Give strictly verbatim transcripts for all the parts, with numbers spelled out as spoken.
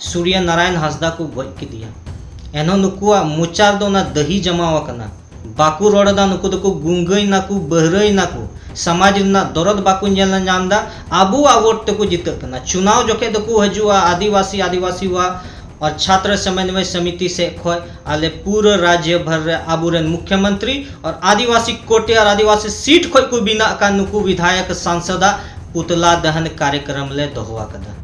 ᱥᱩᱨᱭᱚ ᱱᱟᱨᱟᱭᱚᱱ ᱦᱟᱸᱥᱫᱟ ᱠᱚ ᱜᱚᱡ ᱠᱮᱫᱮᱭᱟ᱾ ᱮᱱᱦᱚᱸ ᱱᱩᱠᱩᱣᱟᱜ ᱢᱚᱪᱟ ᱨᱮᱫᱚ ᱚᱱᱟ ᱫᱟᱹᱦᱤ ᱡᱟᱢᱟᱣ ᱟᱠᱟᱱᱟ᱾ ᱵᱟᱠᱚ ᱨᱚᱲ ᱮᱫᱟ, ᱱᱩᱠᱩ ᱫᱚᱠᱚ ᱜᱩᱝᱜᱟᱹᱭ ᱱᱟᱠᱚ, ᱵᱟᱹᱦᱨᱟᱹᱭ ᱱᱟᱠᱚ, ᱥᱚᱢᱟᱡᱽ ᱨᱮᱱᱟᱜ ᱫᱚᱨᱚᱫ ᱵᱟᱠᱚ ᱧᱮᱞ ᱧᱟᱢ ᱮᱫᱟ᱾ ᱟᱵᱚᱣᱟᱜ ᱵᱷᱳᱴ ᱛᱮᱠᱚ ᱡᱤᱛᱟᱹᱜ ᱠᱟᱱᱟ᱾ ᱪᱩᱱᱟᱣ ᱡᱚᱠᱷᱮᱡ ᱫᱚᱠᱚ ᱦᱤᱡᱩᱜᱼᱟ ᱟᱹᱫᱤᱵᱟᱹᱥᱤ, ᱟᱹᱫᱤᱵᱟᱹᱥᱤᱣᱟᱜ ᱟᱨ ᱪᱷᱟᱛᱨᱚ ᱥᱚᱢᱚᱱᱵᱚᱭ ᱥᱚᱢᱤᱛᱤ ᱥᱮᱫ ᱠᱷᱚᱡ ᱟᱞᱮ ᱯᱩᱨᱟᱹ ᱨᱟᱡᱽᱡᱚ ᱵᱷᱟᱨ ᱨᱮ ᱟᱵᱚᱨᱮᱱ ᱢᱩᱠᱷᱭᱚᱢᱚᱱᱛᱨᱤ ᱟᱨ ᱟᱹᱫᱤᱵᱟᱹᱥᱤ ᱠᱳᱴᱟ ᱟᱨ ᱟᱹᱫᱤᱵᱟᱹᱥᱤ ᱥᱤᱴ ᱠᱷᱚᱡ ᱠᱚ ᱵᱮᱱᱟᱜ ᱠᱟᱱ ᱱᱩᱠᱩ ᱵᱤᱫᱷᱟᱭᱚᱠ ᱥᱟᱝᱥᱚᱫᱟᱜ ᱯᱩᱛᱞᱟ ᱫᱟᱦᱚᱱ ᱠᱟᱨᱭᱚᱠᱨᱚᱢ ᱞᱮ ᱫᱚᱦᱚ ᱟᱠᱟᱫᱟ᱾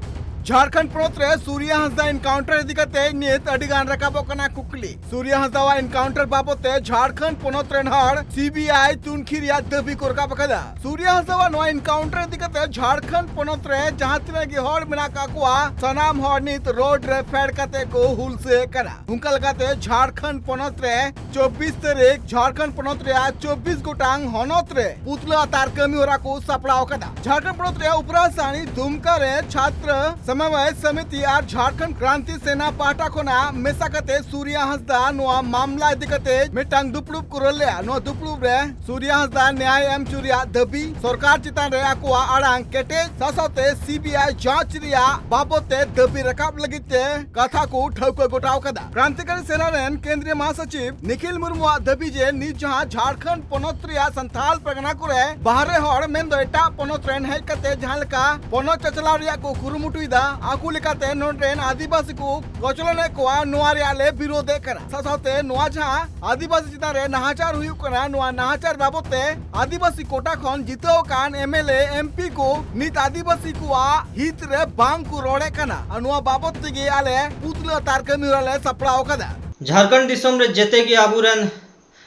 ᱡᱷᱟᱲᱠᱷᱚᱸᱰ ᱯᱚᱱᱚᱛ ᱨᱮ ᱥᱩᱨᱭᱟ ᱦᱟᱸᱥᱫᱟ ᱮᱱᱠᱟᱣᱩᱱᱴᱟᱨ ᱤᱫᱤ ᱠᱟᱛᱮ ᱱᱤᱛ ᱟᱹᱰᱤ ᱜᱟᱱ ᱨᱟᱠᱟᱵᱚᱜ ᱠᱟᱱᱟ ᱠᱩᱠᱞᱤ᱾ ᱥᱩᱨᱭᱟ ᱦᱟᱸᱥᱫᱟᱣᱟᱜ ᱮᱱᱠᱟᱣᱩᱱᱴᱟᱨ ᱵᱟᱵᱚᱛ ᱛᱮ ᱡᱷᱟᱲᱠᱷᱚᱸᱰ ᱯᱚᱱᱚᱛ ᱨᱮᱱ ᱦᱚᱲ ᱥᱤᱵᱤᱟᱭ ᱛᱩᱱᱠᱷᱤ ᱨᱮᱭᱟᱜ ᱫᱟᱹᱵᱤ ᱠᱚ ᱨᱟᱠᱟᱵ ᱟᱠᱟᱫᱟ᱾ ᱥᱩᱨᱭᱟ ᱦᱟᱸᱥᱫᱟᱣᱟᱜ ᱱᱚᱣᱟ ᱮᱱᱠᱟᱣᱩᱱᱴᱟᱨ ᱤᱫᱤ ᱠᱟᱛᱮ ᱡᱷᱟᱲᱠᱷᱚᱸᱰ ᱯᱚᱱᱚᱛ ᱨᱮ ᱡᱟᱦᱟᱸ ᱛᱤᱱᱟᱹᱜ ᱜᱮ ᱦᱚᱲ ᱢᱮᱱᱟᱜ ᱟᱠᱟᱫ ᱠᱚᱣᱟ, ᱥᱟᱱᱟᱢ ᱦᱚᱲ ᱱᱤᱛ ᱨᱳᱰ ᱨᱮ ᱯᱷᱮᱰ ᱠᱟᱛᱮ ᱠᱚ ᱦᱩᱞᱥᱟᱹᱭ ᱠᱟᱱᱟ᱾ ᱚᱱᱠᱟ ᱞᱮᱠᱟᱛᱮ ᱡᱷᱟᱲᱠᱷᱚᱸᱰ ᱯᱚᱱᱚᱛ ᱨᱮ ᱪᱚᱵᱵᱤᱥ ᱛᱟᱹᱨᱤᱠᱷ ᱡᱷᱟᱲᱠᱷᱚᱸᱰ ᱯᱚᱱᱚᱛ ᱨᱮᱭᱟᱜ ᱪᱚᱵᱵᱤᱥ ᱜᱚᱴᱟᱝ ᱦᱚᱱᱚᱛ ᱨᱮ ᱯᱩᱛᱞᱟᱹ ᱟᱛᱟᱨ ᱠᱟᱹᱢᱤ ᱦᱚᱨᱟ ᱠᱚ ᱥᱟᱯᱲᱟᱣ ᱟᱠᱟᱫᱟ᱾ ᱡᱷᱟᱲᱠᱷᱚᱸᱰ ᱯᱚᱱᱚᱛ ᱨᱮᱭᱟᱜ ᱩᱯᱨᱟᱥᱟᱱᱤ ᱫᱩᱢᱠᱟ ᱨᱮ ᱪᱷᱟᱛᱨᱚ ᱥᱚᱢᱚᱵᱟᱭ ᱥᱚᱢᱤᱛᱤ ᱟᱨ ᱡᱷᱟᱲᱠᱷᱚᱸᱰ ᱠᱨᱟᱱᱛᱤ ᱥᱮᱱᱟ ᱯᱟᱦᱴᱟ ᱠᱷᱚᱱᱟᱜ ᱢᱮᱥᱟ ᱠᱟᱛᱮ ᱥᱩᱨᱭᱟ ᱦᱟᱸᱥᱫᱟ ᱱᱚᱣᱟ ᱢᱟᱢᱞᱟ ᱤᱫᱤ ᱠᱟᱛᱮ ᱢᱤᱫᱴᱟᱝ ᱫᱩᱯᱲᱩᱵ ᱠᱚ ᱨᱚᱲ ᱞᱮᱫᱼᱟ᱾ ᱱᱚᱣᱟ ᱫᱩᱯᱲᱩᱵ ᱨᱮ ᱥᱩᱨᱭᱟ ᱦᱟᱸᱥᱫᱟ ᱱᱮᱭᱟᱭ ᱮᱢ ᱦᱚᱪᱚ ᱨᱮᱭᱟᱜ ᱫᱟᱹᱵᱤ, ᱥᱚᱨᱠᱟᱨ ᱪᱮᱛᱟᱱ ᱨᱮ ᱟᱠᱚᱣᱟᱜ ᱟᱲᱟᱝ ᱠᱮᱴᱮᱡ ᱥᱟᱶ ᱥᱟᱶᱛᱮ ᱥᱤᱵᱤᱟᱭ ᱡᱟᱸᱪ ᱨᱮᱭᱟᱜ ᱵᱟᱵᱚᱛ ᱛᱮ ᱫᱟᱹᱵᱤ ᱨᱟᱠᱟᱵ ᱞᱟᱹᱜᱤᱫ ᱛᱮ ᱠᱟᱛᱷᱟ ᱠᱚ ᱴᱷᱟᱹᱣᱠᱟᱹ ᱜᱚᱴᱟᱣ ᱠᱟᱫᱟ᱾ ᱠᱨᱟᱱᱛᱤᱠᱟᱨᱤ ᱥᱮᱱᱟ ᱨᱮᱱ ᱠᱮᱱᱫᱨᱤᱭᱚ ᱢᱟᱦᱟᱥᱚᱪᱤᱵᱽ ᱱᱤᱠᱷᱤᱞ ᱢᱩᱨᱢᱩᱣᱟᱜ ᱫᱟᱹᱵᱤ ᱡᱮ ᱱᱤᱛ ᱡᱟᱦᱟᱸ ᱡᱷᱟᱲᱠᱷᱚᱸᱰ ᱯᱚᱱᱚᱛ ᱨᱮᱭᱟᱜ ᱥᱟᱱᱛᱟᱞ ᱯᱟᱨᱜᱟᱱᱟ ᱠᱚᱨᱮ ᱵᱟᱦᱨᱮ ᱦᱚᱲ ᱢᱮᱱᱫᱚ ᱮᱴᱟᱜ ᱯᱚᱱᱚᱛ ᱨᱮᱱ ᱦᱮᱡ ᱠᱟᱛᱮ ᱡᱟᱦᱟᱸ ᱞᱮᱠᱟ ᱯᱚᱱᱚᱛ ᱪᱟᱪᱞᱟᱣ ᱨᱮᱭᱟᱜ ᱠᱚ ᱠᱩᱨᱩᱢᱩᱴᱩᱭᱮᱫᱟ, ᱟᱠᱚ ᱞᱮᱠᱟᱛᱮ ᱱᱚᱰᱮ ᱨᱮᱱ ᱟᱹᱫᱤᱵᱟᱹᱥᱤ ᱠᱚ ᱠᱚᱪᱞᱚᱱᱮᱫ ᱠᱚᱣᱟ, ᱱᱚᱣᱟ ᱨᱮᱭᱟᱜ ᱞᱮ ᱵᱤᱨᱳᱫᱮᱫ ᱠᱟᱱᱟ᱾ ᱥᱟᱶ ᱥᱟᱶᱛᱮ ᱱᱚᱣᱟ ᱡᱟᱦᱟᱸ ᱟᱹᱫᱤᱵᱟᱹᱥᱤ ᱪᱮᱛᱟᱱ ᱨᱮ ᱱᱟᱦᱟᱪᱟᱨ ᱦᱩᱭᱩᱜ ᱠᱟᱱᱟ, ᱱᱚᱣᱟ ᱱᱟᱦᱟᱪᱟᱨ ᱵᱟᱵᱚᱛ ᱛᱮ ᱟᱹᱫᱤᱵᱟᱹᱥᱤ ᱠᱳᱴᱟ ᱠᱷᱚᱱ ᱡᱤᱛᱟᱹᱣ ᱟᱠᱟᱱ M L A, M P ᱠᱚ ᱱᱤᱛ ᱟᱹᱫᱤᱵᱟᱹᱥᱤ ᱠᱚᱣᱟᱜ ᱦᱤᱛ ᱨᱮ ᱵᱟᱝ ᱠᱚ ᱨᱚᱲᱮᱫ ᱠᱟᱱᱟ᱾ ᱟᱨ ᱱᱚᱣᱟ ᱵᱟᱵᱚᱛ ᱛᱮᱜᱮ ᱟᱞᱮ ᱯᱩᱛᱞᱟᱹ ᱟᱛᱟᱨ ᱠᱟᱹᱢᱤ ᱦᱚᱨᱟ ᱞᱮ ᱥᱟᱯᱲᱟᱣ ᱟᱠᱟᱫᱟ᱾ ᱡᱷᱟᱲᱠᱷᱚᱸᱰ ᱫᱤᱥᱚᱢ ᱨᱮ ᱡᱮᱛᱮ ᱜᱮ ᱟᱵᱚᱨᱮᱱ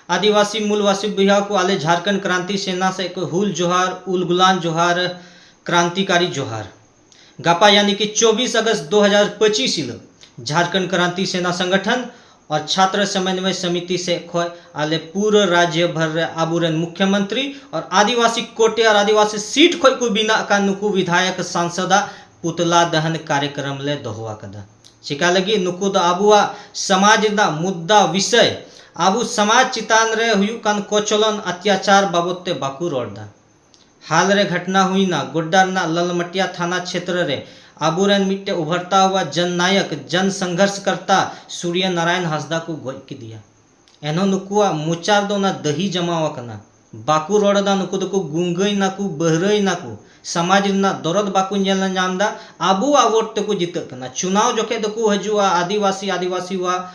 ᱟᱹᱫᱤᱵᱟᱹᱥᱤ ᱢᱩᱞᱵᱟᱹᱥᱤ ᱵᱚᱭᱦᱟ ᱠᱚ ᱟᱞᱮ ᱡᱷᱟᱨᱠᱷᱚᱸᱰ ᱠᱨᱟᱱᱛᱤ ᱥᱮᱱᱟ ᱥᱮᱫ ᱠᱷᱚᱱ ᱦᱩᱞ ᱡᱚᱦᱟᱨ, ᱩᱞᱜᱩᱞᱟᱱ ᱡᱚᱦᱟᱨ, ᱠᱨᱟᱱᱛᱤᱠᱟᱨᱤ ᱡᱚᱦᱟᱨ᱾ ᱜᱟᱯᱟ ᱭᱟᱱᱤ ᱠᱤ ᱪᱚᱵᱵᱤᱥ ᱟᱜᱚᱥᱴ ᱫᱩ ᱦᱟᱡᱟᱨ ᱯᱚᱸᱪᱤᱥ ᱦᱤᱞᱳᱜ ᱡᱷᱟᱨᱠᱷᱚᱸᱰ ᱠᱨᱟᱱᱛᱤ ᱥᱮᱱᱟ ᱥᱚᱝᱜᱚᱴᱷᱚᱱ ᱟᱨ ᱪᱷᱟᱛᱨᱚ ᱥᱚᱢᱚᱱᱵᱚᱭ ᱥᱚᱢᱤᱛᱤ ᱥᱮᱫ ᱠᱷᱚᱱ ᱟᱞᱮ ᱯᱩᱨᱟᱹ ᱨᱟᱡᱽᱡᱚ ᱵᱷᱟᱨ ᱨᱮ ᱟᱵᱚᱨᱮᱱ ᱢᱩᱠᱷᱭᱚᱢᱚᱱᱛᱨᱤ ᱟᱨ ᱟᱹᱫᱤᱵᱟᱹᱥᱤ ᱠᱳᱴᱟ ᱟᱨ ᱟᱹᱫᱤᱵᱟᱹᱥᱤ ᱥᱤᱴ ᱠᱷᱚᱱ ᱠᱚ ᱵᱮᱱᱟᱜ ᱠᱟᱱ ᱱᱩᱠᱩ ᱵᱤᱫᱷᱟᱭᱚᱠ ᱥᱟᱝᱥᱚᱫᱟᱜ ᱯᱩᱛᱞᱟ ᱫᱟᱦᱚᱱ ᱠᱟᱨᱭᱚᱠᱨᱚᱢ ᱞᱮ ᱫᱚᱦᱚ ᱟᱠᱟᱫᱟ᱾ ᱪᱮᱠᱟ ᱞᱟᱹᱜᱤᱫ? ᱱᱩᱠᱩ ᱫᱚ ᱟᱵᱚᱣᱟᱜ ᱥᱚᱢᱟᱡᱽ ᱨᱮᱱᱟᱜ ᱢᱩᱫᱽᱫᱟ ᱵᱤᱥᱚᱭ, ᱟᱵᱚ ᱥᱚᱢᱟᱡᱽ ᱪᱮᱛᱟᱱ ᱨᱮ ᱦᱩᱭᱩᱜ ᱠᱟᱱ ᱠᱚᱪᱞᱚᱱ ᱚᱛᱛᱟᱪᱟᱨ ᱵᱟᱵᱚᱛ ᱛᱮ ᱵᱟᱠᱚ ᱨᱚᱲ ᱮᱫᱟ᱾ ᱦᱟᱞ ᱨᱮ ᱜᱷᱚᱴᱱᱟ ᱦᱩᱭᱱᱟ ᱜᱳᱰᱰᱟ ᱨᱮᱱᱟᱜ ᱞᱟᱞᱢᱟᱴᱤᱭᱟ ᱛᱷᱟᱱᱟ ᱪᱷᱮᱛᱨᱚ ᱨᱮ, ᱟᱵᱚᱨᱮᱱ ᱢᱤᱫᱴᱮᱡ ᱩᱵᱷᱟᱨᱛᱟᱣᱟ ᱡᱚᱱ ᱱᱟᱭᱚᱠ, ᱡᱚᱱ ᱥᱚᱝᱜᱷᱚᱨᱥ ᱠᱟᱨᱛᱟ ᱥᱩᱨᱭᱚ ᱱᱟᱨᱟᱭᱚᱱ ᱦᱟᱸᱥᱫᱟ ᱠᱚ ᱜᱚᱡ ᱠᱮᱫᱮᱭᱟ᱾ ᱮᱱᱦᱚᱸ ᱱᱩᱠᱩᱣᱟᱜ ᱢᱚᱪᱟ ᱨᱮᱫᱚ ᱚᱱᱟ ᱫᱟᱹᱦᱤ ᱡᱟᱢᱟᱣ ᱟᱠᱟᱱᱟ᱾ ᱵᱟᱠᱚ ᱨᱚᱲ ᱮᱫᱟ, ᱱᱩᱠᱩ ᱫᱚᱠᱚ ᱜᱩᱝᱜᱟᱹᱭ ᱱᱟᱠᱚ, ᱵᱟᱹᱦᱨᱟᱹᱭ ᱱᱟᱠᱚ, ᱥᱚᱢᱟᱡᱽ ᱨᱮᱱᱟᱜ ᱫᱚᱨᱚᱫ ᱵᱟᱠᱚ ᱧᱮᱞ ᱧᱟᱢ ᱮᱫᱟ᱾ ᱟᱵᱚᱣᱟᱜ ᱵᱷᱳᱴ ᱛᱮᱠᱚ ᱡᱤᱛᱟᱹᱜ ᱠᱟᱱᱟ᱾ ᱪᱩᱱᱟᱣ ᱡᱚᱠᱷᱮᱡ ᱫᱚᱠᱚ ᱦᱤᱡᱩᱜᱼᱟ ᱟᱹᱫᱤᱵᱟᱹᱥᱤ, ᱟᱹᱫᱤᱵᱟᱹᱥᱤᱣᱟᱜ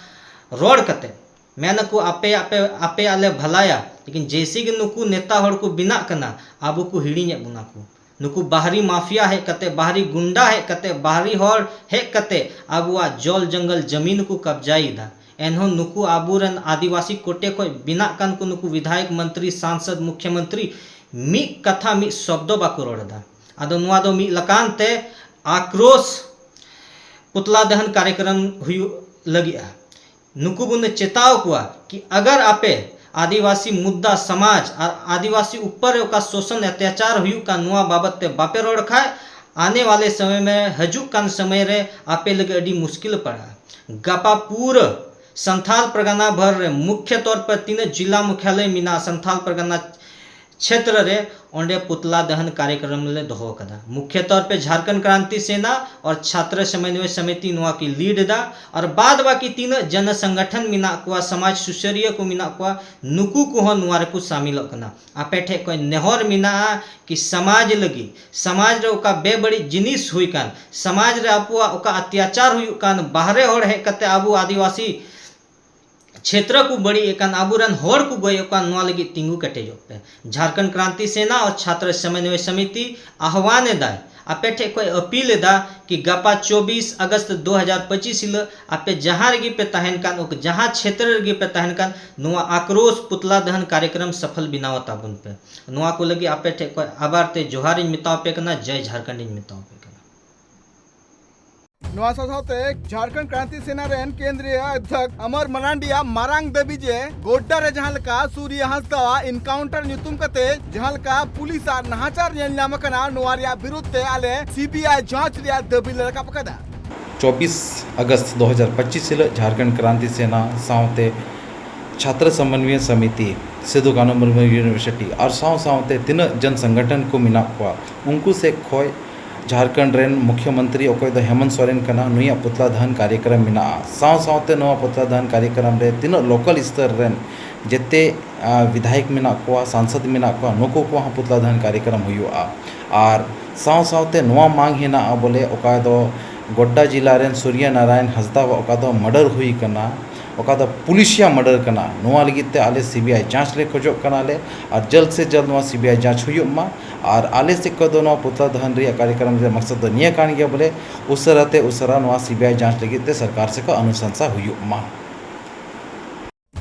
ᱨᱚᱲ ᱠᱟᱛᱮ, ᱢᱮᱱ ᱟᱠᱚ, "ᱟᱯᱮ, ᱟᱯᱮ, ᱟᱯᱮᱭᱟᱜ ᱞᱮ ᱵᱷᱟᱞᱟᱭᱟ", ᱞᱮᱠᱤᱱ ᱡᱮᱭᱥᱮ ᱜᱮ ᱱᱩᱠᱩ ᱱᱮᱛᱟ ᱦᱚᱲ ᱠᱚ ᱵᱮᱱᱟᱜ ᱠᱟᱱᱟ, ᱟᱵᱚ ᱠᱚ ᱦᱤᱲᱤᱧᱮᱫ ᱵᱚᱱᱟ ᱠᱚ᱾ ᱱᱩᱠᱩ ᱵᱟᱦᱨᱤ ᱢᱟᱯᱷᱤᱭᱟ ᱦᱮᱡ ᱠᱟᱛᱮ, ᱵᱟᱦᱨᱤ ᱜᱩᱱᱰᱟ ᱦᱮᱡ ᱠᱟᱛᱮ, ᱵᱟᱦᱨᱤ ᱦᱚᱲ ᱦᱮᱡ ᱠᱟᱛᱮ ᱟᱵᱚᱣᱟᱜ ᱡᱚᱞ ᱡᱚᱝᱜᱚᱞ ᱡᱟᱢᱤᱱ ᱠᱚ ᱠᱟᱵᱡᱟᱭᱮᱫᱟ᱾ ᱮᱱᱦᱚᱸ ᱱᱩᱠᱩ ᱟᱵᱚᱨᱮᱱ ᱟᱹᱫᱤᱵᱟᱹᱥᱤ ᱠᱳᱴᱮ ᱠᱷᱚᱡ ᱵᱮᱱᱟᱜ ᱠᱟᱱ ᱠᱚ ᱱᱩᱠᱩ ᱵᱤᱫᱷᱟᱭᱚᱠ, ᱢᱚᱱᱛᱨᱤ, ᱥᱟᱝᱥᱚᱫ, ᱢᱩᱠᱷᱭᱚᱢᱚᱱᱛᱨᱤ ᱢᱤᱫ ᱠᱟᱛᱷᱟ, ᱢᱤᱫ ᱥᱚᱵᱫᱚ ᱵᱟᱠᱚ ᱨᱚᱲ ᱮᱫᱟ᱾ ᱟᱫᱚ ᱱᱚᱣᱟ ᱫᱚ ᱢᱤᱫ ᱞᱮᱠᱟᱱ ᱛᱮ ᱟᱠᱨᱳᱥ ᱯᱩᱛᱞᱟ ᱫᱟᱦᱟᱱ ᱠᱟᱨᱭᱚᱠᱨᱚᱢ ᱦᱩᱭᱩᱜ ᱞᱟᱹᱜᱤᱫᱼᱟ᱾ ᱱᱩᱠᱩ ᱵᱚᱱ ᱪᱮᱛᱟᱣ ᱠᱚᱣᱟ ᱠᱤ ᱟᱜᱟᱨ ᱟᱯᱮ ᱟᱹᱫᱤᱵᱟᱹᱥᱤ ᱢᱩᱫᱽᱫᱟ, ᱥᱚᱢᱟᱡᱽ ᱟᱨ ᱟᱹᱫᱤᱵᱟᱹᱥᱤ ᱩᱯᱚᱨ ᱨᱮ ᱚᱠᱟ ᱥᱳᱥᱚᱱ ᱚᱛᱛᱟᱪᱟᱨ ᱦᱩᱭᱩᱜ ᱠᱟᱱ, ᱱᱚᱣᱟ ᱵᱟᱵᱚᱛ ᱛᱮ ᱵᱟᱯᱮ ᱨᱚᱲ ᱠᱷᱟᱡ, ᱟᱱᱮ ᱣᱟᱞᱮ ᱥᱚᱢᱚᱭ ᱢᱮ, ᱦᱤᱡᱩᱜ ᱠᱟᱱ ᱥᱚᱢᱚᱭ ᱨᱮ ᱟᱯᱮ ᱞᱟᱹᱜᱤᱫ ᱟᱹᱰᱤ ᱢᱩᱥᱠᱤᱞ ᱯᱟᱲᱟᱜᱼᱟ᱾ ᱜᱟᱯᱟ ᱯᱩᱨᱟᱹ ᱥᱟᱱᱛᱷᱟᱞ ᱯᱟᱨᱜᱟᱱᱟ ᱵᱷᱚᱨ ᱨᱮ ᱢᱩᱠᱷᱭᱚ ᱛᱚᱨ ᱯᱮ ᱛᱤᱱᱟᱹᱜ ᱡᱤᱞᱟ ᱢᱩᱠᱷᱭᱟᱞᱚᱭ ᱢᱮᱱᱟᱜᱼᱟ ᱥᱟᱱᱛᱷᱟᱞ ᱯᱟᱨᱜᱟᱱᱟ ᱪᱷᱮᱛᱨᱚ ᱨᱮ, ᱚᱸᱰᱮ ᱯᱩᱛᱞᱟ ᱫᱟᱦᱟᱱ ᱠᱟᱨᱭᱚᱠᱨᱚᱢ ᱞᱮ ᱫᱚᱦᱚ ᱟᱠᱟᱫᱟ᱾ ᱢᱩᱠᱷᱭᱚ ᱛᱚᱨ ᱯᱮ ᱡᱷᱟᱨᱠᱷᱚᱸᱰ ᱠᱨᱟᱱᱛᱤ ᱥᱮᱱᱟ ᱟᱨ ᱪᱷᱟᱛᱨᱚ ᱥᱚᱢᱚᱱᱣᱚᱭ ᱥᱚᱢᱤᱛᱤ ᱱᱚᱣᱟ ᱠᱤ ᱞᱤᱰ ᱮᱫᱟ, ᱟᱨ ᱵᱟᱫ ᱵᱟᱠᱤ ᱛᱤᱱᱟᱹᱜ ᱡᱚᱱ ᱥᱚᱝᱜᱚᱴᱷᱚᱱ ᱢᱮᱱᱟᱜ ᱠᱚᱣᱟ, ᱥᱚᱢᱟᱡᱽ ᱥᱩᱥᱟᱹᱨᱤᱭᱟᱹ ᱠᱚ ᱢᱮᱱᱟᱜ ᱠᱚᱣᱟ, ᱱᱩᱠᱩ ᱠᱚᱦᱚᱸ ᱱᱚᱣᱟ ᱨᱮᱠᱚ ᱥᱟᱢᱤᱞᱚᱜ ᱠᱟᱱᱟ᱾ ᱟᱯᱮ ᱴᱷᱮᱡ ᱠᱷᱚᱡ ᱱᱮᱦᱚᱨ ᱢᱮᱱᱟᱜᱼᱟ ᱠᱤ ᱥᱚᱢᱟᱡᱽ ᱞᱟᱹᱜᱤᱫ, ᱥᱚᱢᱟᱡᱽ ᱨᱮ ᱚᱠᱟ ᱵᱮᱵᱟᱹᱲᱤᱡ ᱡᱤᱱᱤᱥ ᱦᱩᱭ ᱠᱟᱱ, ᱥᱚᱢᱟᱡᱽ ᱨᱮ ᱟᱵᱚᱣᱟᱜ ᱚᱠᱟ ᱚᱛᱛᱟᱪᱟᱨ ᱦᱩᱭᱩᱜ ᱠᱟᱱ, ᱵᱟᱦᱨᱮ ᱦᱚᱲ ᱦᱮᱡ ᱠᱟᱛᱮ ᱟᱵᱚ ᱟᱹᱫᱤᱵᱟᱹᱥᱤ ᱪᱷᱮᱛᱨᱚ ᱠᱚ ᱵᱟᱹᱲᱤᱡ ᱮᱫ ᱠᱟᱱ, ᱟᱵᱚᱨᱮᱱ ᱦᱚᱲ ᱠᱚ ᱜᱚᱡᱚᱜ ᱠᱟᱱ, ᱱᱚᱣᱟ ᱞᱟᱹᱜᱤᱫ ᱛᱤᱸᱜᱩ ᱠᱮᱴᱮᱡᱚᱜ ᱯᱮ᱾ ᱡᱷᱟᱨᱠᱷᱚᱸᱰ ᱠᱨᱟᱱᱛᱤ ᱥᱮᱱᱟ ᱟᱨ ᱪᱷᱟᱛᱨᱚ ᱥᱚᱢᱚᱱᱣᱚᱭ ᱥᱚᱢᱤᱛᱤ ᱟᱦᱣᱟᱱ ᱮᱫᱟᱭ, ᱟᱯᱮ ᱴᱷᱮᱡ ᱠᱷᱚᱡ ᱟᱹᱯᱤᱞ ᱮᱫᱟ ᱠᱤ ᱜᱟᱯᱟ ᱪᱚᱵᱵᱤᱥ ᱟᱜᱚᱥᱴ ᱫᱩ ᱦᱟᱡᱟᱨ ᱯᱚᱸᱪᱤᱥ ᱦᱤᱞᱳᱜ ᱟᱯᱮ ᱡᱟᱦᱟᱸ ᱨᱮᱜᱮ ᱯᱮ ᱛᱟᱦᱮᱱ ᱠᱟᱱ, ᱚᱠ-, ᱡᱟᱦᱟᱸ ᱪᱷᱮᱛᱨᱚ ᱨᱮᱜᱮ ᱯᱮ ᱛᱟᱦᱮᱱ ᱠᱟᱱ, ᱱᱚᱣᱟ ᱟᱠᱨᱳᱥ ᱯᱩᱛᱞᱟ ᱫᱟᱦᱟᱱ ᱠᱟᱨᱭᱚᱠᱨᱚᱢ ᱥᱚᱯᱷᱚᱞ ᱵᱮᱱᱟᱣ ᱛᱟᱵᱚᱱ ᱯᱮ᱾ ᱱᱚᱣᱟ ᱠᱚ ᱞᱟᱹᱜᱤᱫ ᱟᱯᱮ ᱴᱷᱮᱡ ᱠᱷᱚᱡ ᱟᱵᱟᱨ ᱛᱮ ᱡᱚᱦᱟᱨ ᱤᱧ ᱢᱮᱛᱟᱣ ᱯᱮ ᱠᱟᱱᱟ, ᱡᱚᱭ ᱡᱷᱟᱨᱠᱷᱚᱸᱰ ᱤᱧ ᱢᱮᱛᱟᱣ ᱯᱮ ᱠᱟᱱᱟ᱾ ᱱᱚᱣᱟ ᱥᱟᱶ ᱥᱟᱶᱛᱮ ᱡᱷᱟᱲᱠᱷᱚᱸᱰ ᱠᱨᱟᱱᱛᱤ ᱥᱮᱱᱟ ᱨᱮᱱ ᱠᱮᱱᱫᱨᱤᱭᱚ ᱚᱫᱷᱭᱚᱠᱥ ᱚᱢᱚᱨ ᱢᱟᱨᱟᱱᱰᱤᱭᱟᱜ ᱢᱟᱨᱟᱝ ᱫᱟᱹᱵᱤ ᱡᱮ ᱜᱳᱰᱰᱟ ᱨᱮ ᱡᱟᱦᱟᱸ ᱞᱮᱠᱟ ᱥᱩᱨᱭᱟ ᱦᱟᱸᱥᱫᱟᱣᱟᱜ ᱮᱱᱠᱟᱣᱩᱱᱴᱟᱨ ᱧᱩᱛᱩᱢ ᱠᱟᱛᱮ ᱡᱟᱦᱟᱸ ᱞᱮᱠᱟ ᱯᱩᱞᱤᱥ ᱟᱜ ᱱᱟᱦᱟᱪᱟᱨ ᱧᱮᱞ ᱧᱟᱢ ᱟᱠᱟᱱᱟ, ᱱᱚᱣᱟ ᱨᱮᱭᱟᱜ ᱵᱤᱨᱩᱫᱷ ᱛᱮ ᱟᱞᱮ ᱥᱤᱵᱤᱟᱭ ᱡᱟᱸᱪ ᱨᱮᱭᱟᱜ ᱫᱟᱹᱵᱤ ᱞᱮ ᱨᱟᱠᱟᱵ ᱟᱠᱟᱫᱟ᱾ ᱪᱚᱵᱵᱤᱥ ᱟᱜᱚᱥᱴ ᱫᱩ ᱦᱟᱡᱟᱨ ᱯᱚᱸᱪᱤᱥ ᱦᱤᱞᱳᱜ ᱡᱷᱟᱲᱠᱷᱚᱸᱰ ᱠᱨᱟᱱᱛᱤ ᱥᱮᱱᱟ ᱥᱟᱶᱛᱮ ᱪᱷᱟᱛᱨᱚ ᱥᱚᱢᱚᱱᱣᱚᱭ ᱥᱚᱢᱤᱛᱤ, ᱥᱤᱫᱩ ᱠᱟᱹᱱᱦᱩ ᱢᱩᱨᱢᱩ ᱤᱭᱩᱱᱤᱵᱷᱟᱨᱥᱤᱴᱤ ᱟᱨ ᱥᱟᱶ ᱥᱟᱶᱛᱮ ᱛᱤᱱᱟᱹᱜ ᱡᱚᱱ ᱥᱚᱝᱜᱚᱴᱷᱚᱱ ᱠᱚ ᱢᱮᱱᱟᱜ ᱠᱚᱣᱟ, ᱩᱱᱠᱩ ᱥᱮᱫ ᱠᱷᱚᱡ ᱡᱷᱟᱲᱠᱷᱚᱸᱰ ᱨᱮᱱ ᱢᱩᱠᱷᱭᱚᱢᱚᱱᱛᱨᱤ ᱚᱠᱚᱭ ᱫᱚ ᱦᱮᱢᱚᱱᱛ ᱥᱚᱨᱮᱱ ᱠᱟᱱᱟ, ᱱᱩᱭᱟᱜ ᱯᱩᱛᱞᱟ ᱫᱟᱦᱚᱱ ᱠᱟᱨᱭᱚᱠᱨᱚᱢ ᱢᱮᱱᱟᱜᱼᱟ᱾ ᱥᱟᱶ ᱥᱟᱶᱛᱮ ᱱᱚᱣᱟ ᱯᱩᱛᱞᱟ ᱫᱟᱦᱚᱱ ᱠᱟᱨᱭᱚᱠᱨᱚᱢ ᱨᱮ ᱛᱤᱱᱟᱹᱜ ᱞᱳᱠᱟᱞ ᱥᱛᱚᱨ ᱨᱮᱱ ᱡᱮᱛᱮ, ᱟ, ᱵᱤᱫᱷᱟᱭᱚᱠ ᱢᱮᱱᱟᱜ ᱠᱚᱣᱟ, ᱥᱟᱝᱥᱚᱫᱽ ᱢᱮᱱᱟᱜ ᱠᱚᱣᱟ, ᱱᱩᱠᱩ ᱠᱚᱣᱟᱜ ᱦᱚᱸ ᱯᱩᱛᱞᱟ ᱫᱟᱦᱚᱱ ᱠᱟᱨᱭᱚᱠᱨᱚᱢ ᱦᱩᱭᱩᱜᱼᱟ᱾ ᱟᱨ ᱥᱟᱶ ᱥᱟᱶᱛᱮ ᱱᱚᱣᱟ ᱢᱟᱝ ᱦᱮᱱᱟᱜᱼᱟ ᱵᱚᱞᱮ, ᱚᱠᱟ ᱫᱚ ᱜᱳᱰᱰᱟ ᱡᱮᱞᱟ ᱨᱮᱱ ᱥᱩᱨᱭᱚ ᱱᱟᱨᱟᱭᱚᱱ ᱦᱟᱸᱥᱫᱟᱣᱟᱜ ᱚᱠᱟ ᱫᱚ ᱢᱟᱨᱰᱟᱨ ᱦᱩᱭ ᱠᱟᱱᱟ, ᱚᱠᱟ ᱫᱚ ᱯᱩᱞᱤᱥᱤᱭᱟ ᱢᱟᱨᱰᱟᱨ ᱠᱟᱱᱟ, ᱱᱚᱣᱟ ᱞᱟᱹᱜᱤᱫ ᱛᱮ ᱟᱞᱮ ᱥᱤ ᱵᱤ ᱟᱭ ᱡᱟᱸᱪ ᱞᱮ ᱠᱷᱚᱡᱚᱜ ᱠᱟᱱᱟᱞᱮ᱾ ᱟᱨ ᱡᱟᱞᱫ ᱥᱮ ᱡᱟᱞᱫ ᱱᱚᱣᱟ ᱥᱤ ᱵᱤ ᱟᱭ ᱡᱟᱸᱪ ᱦᱩᱭᱩᱜ ᱢᱟ᱾ ᱟᱨ ᱟᱞᱮ ᱥᱮᱫ ᱠᱷᱚᱱ ᱫᱚ ᱱᱚᱣᱟ ᱯᱩᱛᱞᱟ ᱫᱟᱦᱚᱱ ᱨᱮᱭᱟᱜ ᱠᱟᱨᱭᱚᱠᱨᱚᱢ ᱨᱮᱭᱟᱜ ᱢᱚᱠᱥᱚᱫ ᱫᱚ ᱱᱤᱭᱟᱹ ᱠᱟᱱ ᱜᱮᱭᱟ ᱵᱚᱞᱮ, ᱩᱥᱟᱹᱨᱟ ᱛᱮ ᱩᱥᱟᱹᱨᱟ ᱱᱚᱣᱟ ᱥᱤ ᱵᱤ ᱟᱭ ᱡᱟᱸᱪ ᱞᱟᱹᱜᱤᱫ ᱛᱮ ᱥᱚᱨᱠᱟᱨ ᱥᱮᱫ ᱠᱷᱚᱱ ᱚᱱᱩᱥᱟᱱᱥᱟ ᱦᱩᱭᱩᱜ ᱢᱟ᱾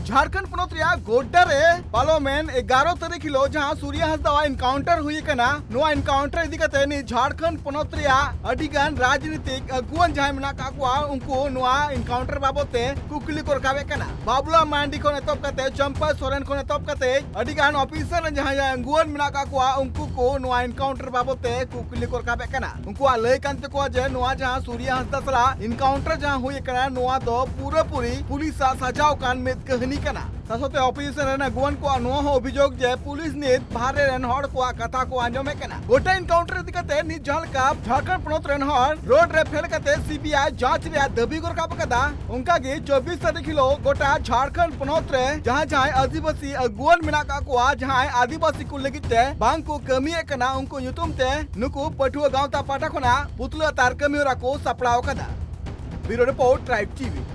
ᱡᱷᱟᱲᱠᱷᱚᱸᱰ ᱯᱚᱱᱚᱛ ᱨᱮᱭᱟᱜ ᱜᱳᱰᱰᱟ ᱨᱮ ᱯᱟᱨᱚᱢᱮᱱ ᱮᱜᱟᱨᱚ ᱛᱟᱹᱨᱤᱠᱷ ᱦᱤᱞᱳᱜ ᱡᱟᱦᱟᱸ ᱥᱩᱨᱭᱟ ᱦᱟᱸᱥᱫᱟᱣᱟᱜ ᱮᱱᱠᱟᱣᱩᱱᱴᱟᱨ ᱦᱩᱭ ᱟᱠᱟᱱᱟ, ᱱᱚᱣᱟ ᱮᱱᱠᱟᱣᱩᱱᱴᱟᱨ ᱤᱫᱤ ᱠᱟᱛᱮ ᱱᱤᱛ ᱡᱷᱟᱲᱠᱷᱚᱸᱰ ᱯᱚᱱᱚᱛ ᱨᱮᱭᱟᱜ ᱟᱹᱰᱤ ᱜᱟᱱ ᱨᱟᱡᱽᱱᱤᱛᱤᱠ ᱟᱹᱜᱩᱣᱟᱹᱱ ᱡᱟᱦᱟᱸᱭ ᱢᱮᱱᱟᱜ ᱟᱠᱟᱫ ᱠᱚᱣᱟ, ᱩᱱᱠᱩ ᱱᱚᱣᱟ ᱮᱱᱠᱟᱣᱩᱱᱴᱟᱨ ᱵᱟᱵᱚᱛ ᱛᱮ ᱠᱩᱠᱞᱤ ᱠᱚ ᱨᱟᱠᱟᱵᱮᱫ ᱠᱟᱱᱟ᱾ ᱵᱟᱵᱞᱟ ᱢᱟᱱᱰᱤ ᱠᱷᱚᱱ ᱮᱛᱚᱦᱚᱵ ᱠᱟᱛᱮ, ᱪᱟᱢᱯᱟ ᱥᱚᱨᱮᱱ ᱠᱷᱚᱱ ᱮᱛᱚᱦᱚᱵ ᱠᱟᱛᱮ, ᱟᱹᱰᱤ ᱜᱟᱱ ᱚᱯᱷᱤᱥᱟᱨ ᱨᱮᱱ ᱡᱟᱦᱟᱸᱭ ᱟᱹᱜᱩᱣᱟᱹᱱ ᱢᱮᱱᱟᱜ ᱟᱠᱟᱫ ᱠᱚᱣᱟ, ᱩᱱᱠᱩ ᱠᱚ ᱱᱚᱣᱟ ᱮᱱᱠᱟᱣᱩᱱᱴᱟᱨ ᱵᱟᱵᱚᱛ ᱛᱮ ᱠᱩᱠᱞᱤ ᱠᱚ ᱨᱟᱠᱟᱵᱮᱫ ᱠᱟᱱᱟ᱾ ᱩᱱᱠᱩᱣᱟᱜ ᱞᱟᱹᱭ ᱠᱟᱱ ᱛᱟᱠᱚᱣᱟ ᱡᱮ ᱱᱚᱣᱟ ᱡᱟᱦᱟᱸ ᱥᱩᱨᱭᱟ ᱦᱟᱸᱥᱫᱟ ᱥᱟᱞᱟᱜ ᱮᱱᱠᱟᱣᱩᱱᱴᱟᱨ ᱡᱟᱦᱟᱸ ᱦᱩᱭ ᱟᱠᱟᱱᱟ, ᱱᱚᱣᱟ ᱫᱚ ᱯᱩᱨᱟᱹᱯᱩᱨᱤ ᱯᱩᱞᱤᱥᱟᱜ ᱥᱟᱡᱟᱣ ᱠᱟᱱ ᱢᱤᱫ ᱠᱟᱹᱦᱱᱤ ᱠᱟᱱᱟ᱾ ᱥᱟᱥᱚᱛᱮ ᱚᱯᱷᱤᱥᱟᱨ ᱨᱮᱱ ᱟᱹᱜᱩᱣᱟᱹᱱ ᱠᱚᱣᱟᱜ ᱱᱚᱣᱟ ᱦᱚᱸ ᱚᱵᱷᱤᱡᱳᱜᱽ ᱡᱮ ᱯᱩᱞᱤᱥ ᱱᱤᱛ ᱵᱟᱦᱨᱮ ᱨᱮᱱ ᱦᱚᱲ ᱠᱚᱣᱟᱜ ᱠᱟᱛᱷᱟ ᱠᱚ ᱟᱸᱡᱚᱢᱮᱫ ᱠᱟᱱᱟ᱾ ᱜᱚᱴᱟ ᱮᱱᱠᱟᱣᱩᱱᱴᱟᱨ ᱤᱫᱤ ᱠᱟᱛᱮ ᱱᱤᱛ ᱡᱟᱦᱟᱸ ᱞᱮᱠᱟ ᱡᱷᱟᱲᱠᱷᱚᱸᱰ ᱯᱚᱱᱚᱛ ᱨᱮᱱ ᱦᱚᱲ ᱨᱳᱰ ᱨᱮ ᱯᱷᱮᱰ ᱠᱟᱛᱮ ᱥᱤ ᱵᱤ ᱟᱭ ᱡᱟᱸᱪ ᱨᱮᱭᱟᱜ ᱫᱟᱹᱵᱤ ᱠᱚ ᱨᱟᱠᱟᱵ ᱟᱠᱟᱫᱟ, ᱚᱱᱠᱟ ᱜᱮ ᱪᱚᱵᱵᱤᱥ ᱛᱟᱹᱨᱤᱠᱷ ᱦᱤᱞᱳᱜ ᱜᱚᱴᱟ ᱡᱷᱟᱲᱠᱷᱚᱸᱰ ᱯᱚᱱᱚᱛ ᱨᱮ ᱡᱟᱦᱟᱸ ᱡᱟᱦᱟᱸᱭ ᱟᱹᱫᱤᱵᱟᱹᱥᱤ ᱟᱹᱜᱩᱣᱟᱹᱱ ᱢᱮᱱᱟᱜ ᱟᱠᱟᱫ ᱠᱚᱣᱟ, ᱡᱟᱦᱟᱸᱭ ᱟᱹᱫᱤᱵᱟᱹᱥᱤ ᱠᱚ ᱞᱟᱹᱜᱤᱫ ᱛᱮ ᱵᱟᱝ ᱠᱚ ᱠᱟᱹᱢᱤᱭᱮᱫ ᱠᱟᱱᱟ, ᱩᱱᱠᱩ ᱧᱩᱛᱩᱢ ᱛᱮ ᱱᱩᱠᱩ ᱯᱟᱹᱴᱷᱩᱣᱟᱹ ᱜᱟᱶᱛᱟ ᱯᱟᱦᱴᱟ ᱠᱷᱚᱱᱟᱜ ᱯᱩᱛᱞᱟᱹ ᱟᱛᱟᱨ ᱠᱟᱹᱢᱤ ᱦᱚᱨᱟ ᱠᱚ ᱥᱟᱯᱲᱟᱣ ᱟᱠᱟᱫᱟ᱾ ᱵᱤᱭᱩᱨᱳ ᱨᱤᱯᱳᱨᱴ, ᱴᱨᱟᱭᱤᱵᱽ ᱴᱤ ᱵᱷᱤ᱾